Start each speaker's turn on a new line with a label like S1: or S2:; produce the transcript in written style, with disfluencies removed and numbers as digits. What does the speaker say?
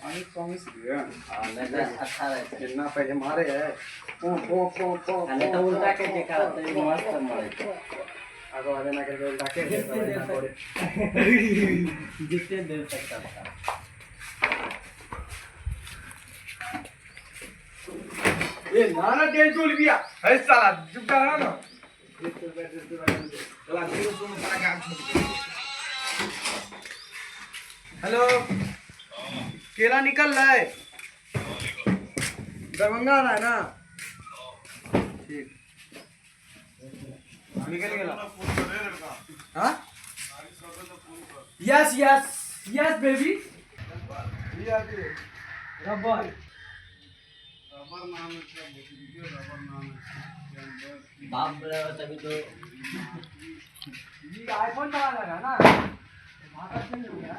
S1: पानी कम इसलिए।
S2: हाँ, नहीं तो अच्छा रहता है।
S1: जितना पहले मारे है पो पो पो पो।
S2: नहीं तो उल्टा के देखा तो ये मस्त मरे।
S1: आगे वाले ना करके उल्टा के
S2: जितने देर तक, जितने देर तक चलता।
S3: ए ना ना 150 रुपया है साला, चुप कर ना। साला 0 रुपये में साला काम छोड़। हेलो, केला निकल रहा है, दरभंगा आ रहा है ना? ठीक, निकल गया। हाँ, yes yes yes baby. Rubber.
S2: बाप बोला तभी तो।
S3: ये आईफोन चला रहा है ना, भाषा चेंज हो गया।